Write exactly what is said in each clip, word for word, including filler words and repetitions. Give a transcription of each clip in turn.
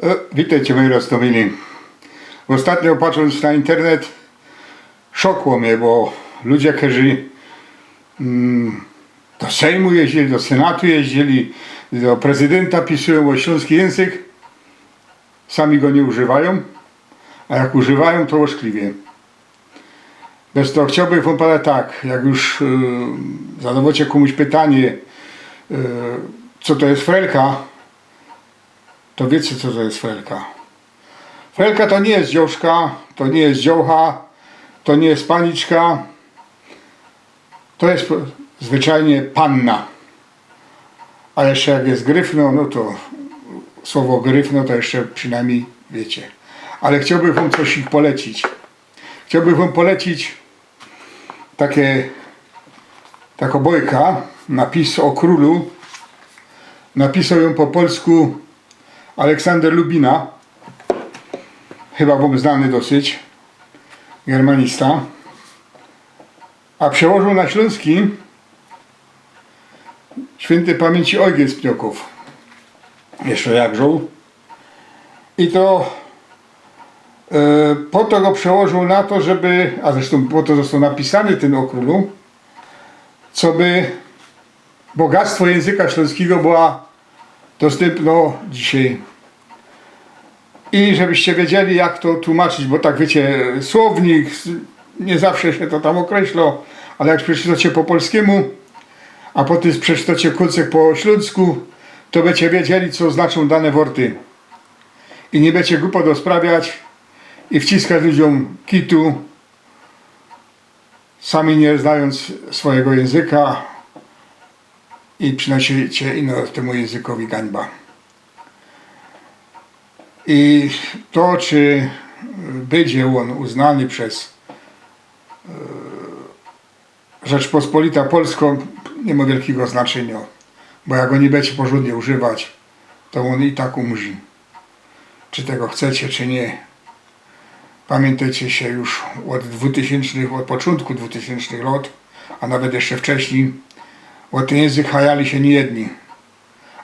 E, witejcie, moji roztōmili. Ôstatnio, patrząc na internet, szokło mie, bo ludzie, kerzy, mm, do Sejmu jeździli, do Senatu jeździli, do prezydenta pisujōm ô ślōnski jynzyk, sami go niy używajōm, a jak używajōm, to ôszkliwie. Bez to chciołbych wōm pedzieć tak, jak już, e, zadŏwŏcie kōmuś pytanie, e, co to je frelka, to wiycie, co to je frelka. Frelka to niy ma dziołszka, to niy ma dziołcha, to niy ma paniczka. To je po-, zwyczajnie panna. A jeszcze jak je gryfno, no to słowo gryfno to jeszcze przinajmnij wiycie. Ale chciołbych wōm coś ich polecić. Chciołbych wōm polecić takie, takŏ bojka, napis ô krōlu. Napisoł jã po polsku Aleksander Lubina, chyba wōm znany dosyć, germanista. A przełożył na ślōnski świyntej pamiyńci ôjciec Pniokōw. Jeszcze jak żył. I to, e, po to go przełożył na to, żeby, a zresztōm po to został napisany tyn ô krōlu, coby bogactwo jynzyka ślōnskigo była dostympno dzisiej. I żebyście wiedzieli, jak to tłumaczyć, bo tak wiycie, słownik, s-, niy zawsze sie to tam ôkreślo, ale jak przeczytŏcie po polskimu, a potym przeczytŏcie kōnsek po ślōnsku, to bydziecie wiedzieli, co znaczōm dane worty. I niy bydziecie gupot rozprawiać i wciskać ludziōm kitu, sami niy znajōnc swojigo jynzyka, i przinosicie ino tymu jynzykowi gańba. I to, czy bydzie ôn uznany bez, e, Rzeczpospolita Polskõ, niy mo wielkigo znaczyniŏ, bo jak go niy bydziecie porzōndnie używać, to ôn i tak umrzi. Czy tego chcecie, czy niy. Pamiyntejcie sie, już ôd dwutysiōncznych, ôd poczōntku dwutysiōncznych lŏt, a nawet jeszcze wcześnij, ô tyn jynzyk chajali sie niyjedni.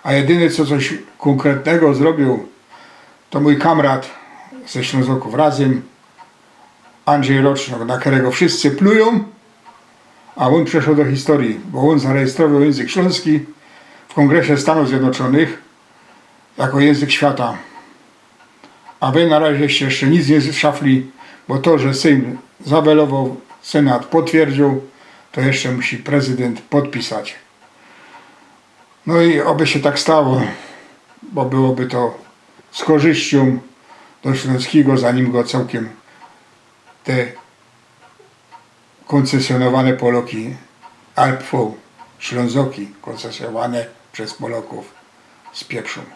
A jedyny, co coś kōnkretnego zrobiōł, to mōj kamrat ze Ślōnzokōw Razym, Andrzej Rocznok, na kerego wszyscy plujōm, a ôn przeszoł do historyje, bo ôn zarejestrowioł jynzyk ślōnski w Kōngresie Stanōw Zjednoczōnych jako jynzyk świata. A wy na razie jeszcze, jeszcze nic niy szafli, bo to, że Sejm zawelowoł, Senat potwierdziōł, to jeszcze musi prezydynt podpisać. No i ôby sie tak stało, bo byłoby to z korzyściōm do ślōnskigo, zanim go cołkym te kōncesjōnowane Poloki, albo Ślōnzoki kōncesjōnowane bez Polokōw spieprzōm.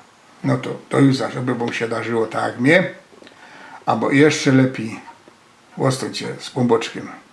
No to, to już za, żeby wōm sie darzyło tak jak mie, abo jeszcze lepij. Ôstōńcie z Pōnbōczkiym.